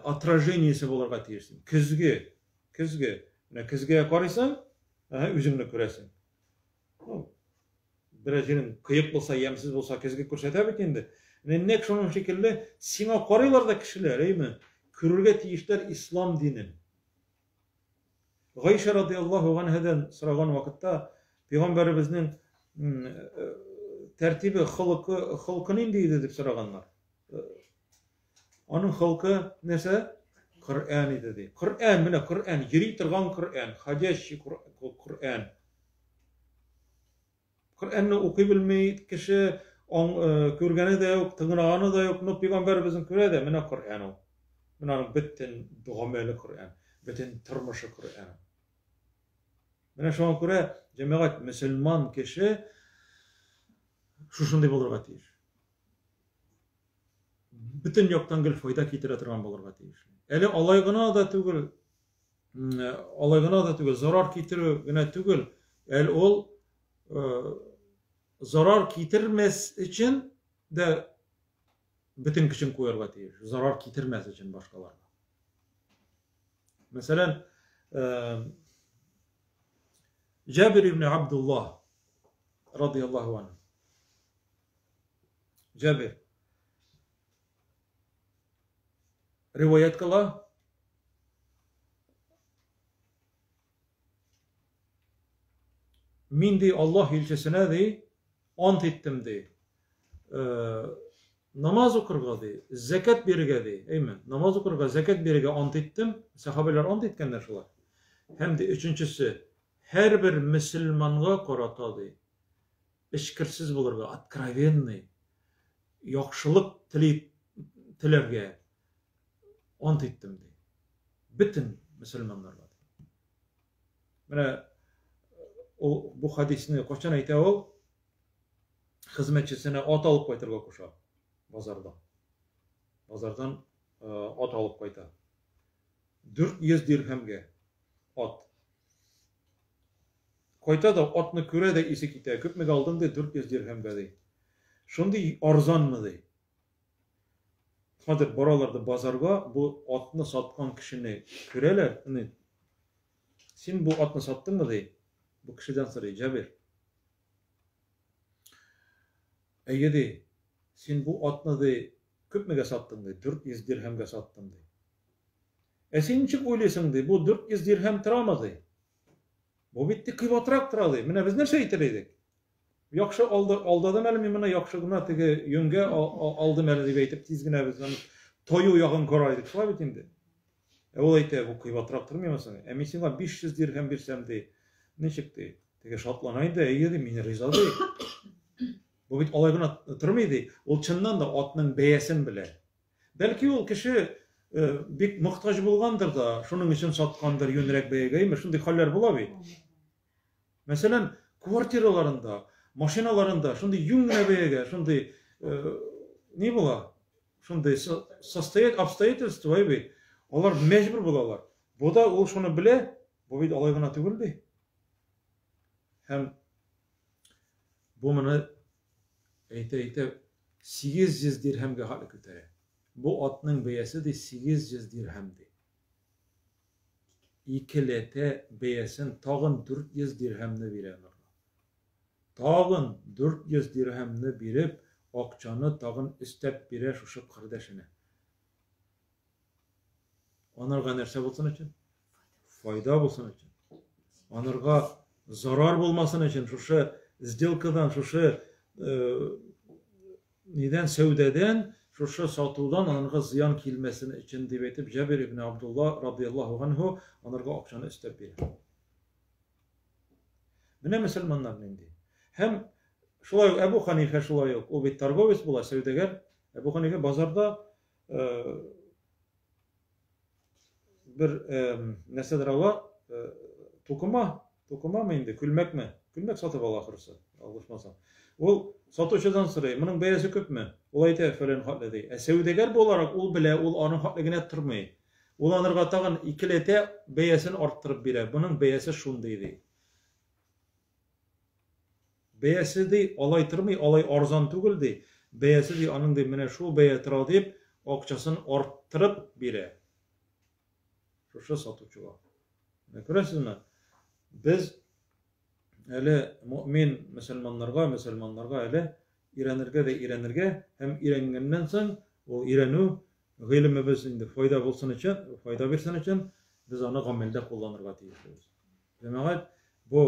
отражениесе булырга тиешсең. Көзге, көзге. Менә көзгегә карыйсың, үзеңне күрәсең. Берәр җирең кыек булса, ямьсез булса, көзге күрсәтә бит инде. Менә нәкъ шуның шикелле сиңа карыйлар да кешеләр, әйме? Күрергә тиешләр ислам динен. Гайшә радиаллаһу анһадан сораган вакытта пәйгамбәребезнең тәртибе, холкы, холкы нинди иде дип сораганнар. Аның холкы нәрсә? Коръән иде ди. Коръән, менә Коръән, йөри торган Коръән, ходящий Коръән. Коръәнне укый белми кеше, аң, күргәне дә юк, тыңлаганы да юк, но пәйгамбәребезнең күрә дә, менә Коръән ул. Менә аның бөтен гамәле Коръән, бөтен тормышы Коръән. Менә шуңа күрә җәмәгать мөселман кеше шушындый булырга тиеш. Бөтен яктан гел файда китерә торган булырга тиеш. Әле алай гына да түгел, алай гына да түгел, зарар китерү генә түгел, әле ул зарар китермәс өчен дә бөтен көчен куярга тиеш. Зарар китермәс өчен башкаларга. Мәсәлән, Җабир ибн Абдуллаһ радияллаһу анһу. Җабир риваять кыла. Мин ди Аллаһ илчесенә ди ант иттем ди. Намаз укырга ди, зәкят бирергә ди. Әйме, намаз укырга, зәкят бирергә ант иттем. Сәхабәләр ант иткәннәр шулай. Һәм ди өченчесе, һәрбер мөселманга карата ди, эчкерсез булырга, откровенный. яхшылык тели теләргә ант иттем ди. Бөтен мөселманнарга. Менә ул бу хадисне кайчан әйтә ул? Хезмәтчесенә ат алып кайтырга куша базардан. Базардан ат алып кайта. 400 дирһәмгә ат. Кайта да атны күрә дә исе китә. Күпмегә алдың ди? 400 дирһәмгә ди. Шундый арзанмы ди. Хәзер баралар да базарга, бу атны саткан кешене күрәләр. Менә син бу атны саттыңмы ди. Бу кешедән сорый Җабир. Әйе ди. Син бу атны ди күпмегә саттың ди? 400 дирһәмгә саттым ди. Ә син ничек уйлыйсың ди? Бу 400 дирһәм торамы ди? Бу бит кыйбатрак тора ди. Менә без нәрсә әйтер идек? Яхшы алды, алдадым әле мин моны, яхшы гына теге йөнгә алдым әле дип әйтеп, тиз генә без аны тою ягын карар идек. Шулай бит инде. Ә ул әйтә, бу кыйбатрак тормыймы соң? Ә мин сиңа 500 дирһәм бирсәм ди. Ничек ди? Теге шатлана инде, әйе ди, мин риза ди. Бу бит алай гына тормый ди. Ул чыннан да атның бәясен белә. Бәлки ул кеше э, бик мохтаҗ булгандыр да, шуның өчен саткандыр юньрәк бәягә, әйме? Шундый хәлләр була бит. Мәсәлән, квартираларында, машиналарында шундый юнь генә бәягә, шундый э, ни була? Шундый состоять обстоятельства бит. Алар мәҗбүр булалар. Бу да ул шуны белә, бу бит алай гына түгел ди. Һәм бу моны әйтә-әйтә 800 дирһәмгә хәтле күтәрә. Бу атның бәясе ди 800 дирһәм ди. Икеләтә бәясен тагын 400 дирһәмне бирә анарга. Тагын 400 дирһәмне биреп, акчаны тагын өстәп бирә шушы кардәшенә. Анарга нәрсә булсын өчен? Файда булсын өчен. Анарга зарар булмасын өчен шушы сделкадан, шушы э, нидән сәүдәдән, шушы сатудан анарга зыян килмәсен өчен дип әйтеп Җабир ибн Абдулла радияллаһу анһу анарга акчаны өстәп бирә. Менә мөселманнар нинди. Һәм шулай ук Әбу Ханифә шулай ук, ул бит торговец була, сәүдәгәр. Әбу Ханифә базарда э, бер нәрсәдер ала, тукыма, тукымамы инде, күлмәкме? Күлмәк сатып ала ахрысы, ялгышмасам. Ул сатучыдан сорый, моның бәясе күпме? Ул әйтә, фәлән хәтле ди. Ә сәүдәгәр буларак ул белә, ул аның хәтле генә тормый. Ул анырга тагын икеләтә бәясен арттырып бирә. Моның бәясе шундый ди. Бәясе ди, алай тормый, алай арзан түгел ди. Бәясе ди, аның ди, менә шул бәя тора дип, акчасын арттырып бирә. Шушы сатучыга. Менә күрәсезме? Без әле мөмин мөселманнарга, мөселманнарга әле өйрәнергә дә өйрәнергә һәм өйрәнгәннән соң ул өйрәнү гыйлемебез инде файда булсын өчен, файда бирсен өчен без аны гамәлдә кулланырга тиешбез. Җәмәгать, бу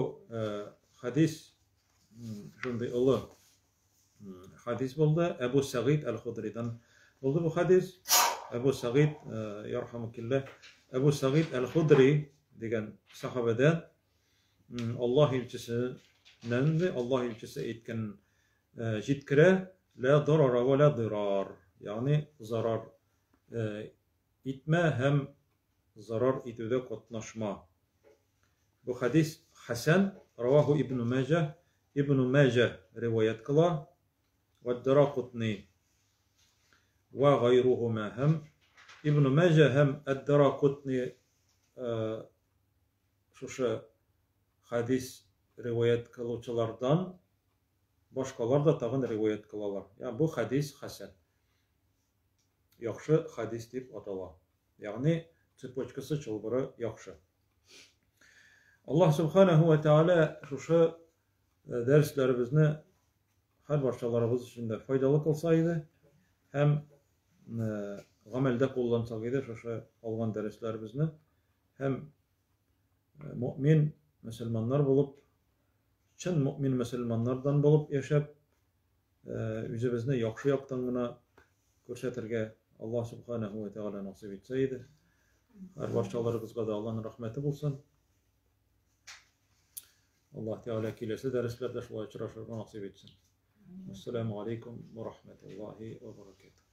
хәдис шундый олы хәдис булды. Әбу Сәгыйд әл-Худридан булды бу хәдис. Әбу Сәгыйд, ярхамукилла, Әбу Сәгыйд әл-Худри дигән сахабәдән Аллаһ илчесеннән Аллаһ илчесе әйткән җиткерә, ла дарара ва ла дирар, ягъни зарар итмә һәм зарар итүдә катнашма. Бу хәдис хәсән, раваху Ибн Мәҗә, Ибн Мәҗә риваять кыла, вә Даракутни вә гайрухума һәм Ибн Мәҗә һәм Әд-Даракутни шушы хәдис риваять кылучылардан башкалар да тагын риваять кылалар. Ягъни бу хәдис хәсән. Яхшы хәдис дип атала. Ягъни цепочкасы, чылбыры яхшы. Аллаһ Субханаһу ва Тааля шушы э, дәресләребезне һәр барчаларыбыз өчен дә файдалы кылса иде һәм э, гамәлдә куллансак иде шушы алган дәресләребезне һәм э, мөмин мөселманнар булып, чын мөмин мөселманнардан булып яшәп, үзебезне яхшы яктан гына күрсәтергә Аллаһ Субханаһу ва Тәгалә насыйп итсә иде. Һәр барчаларыгызга да Аллаһның рәхмәте булсын. Аллаһ Тәгалә киләсе дәресләрдә шулай очрашырга насыйп итсен. Ассаламу алейкум ва рахматуллахи ва баракатух.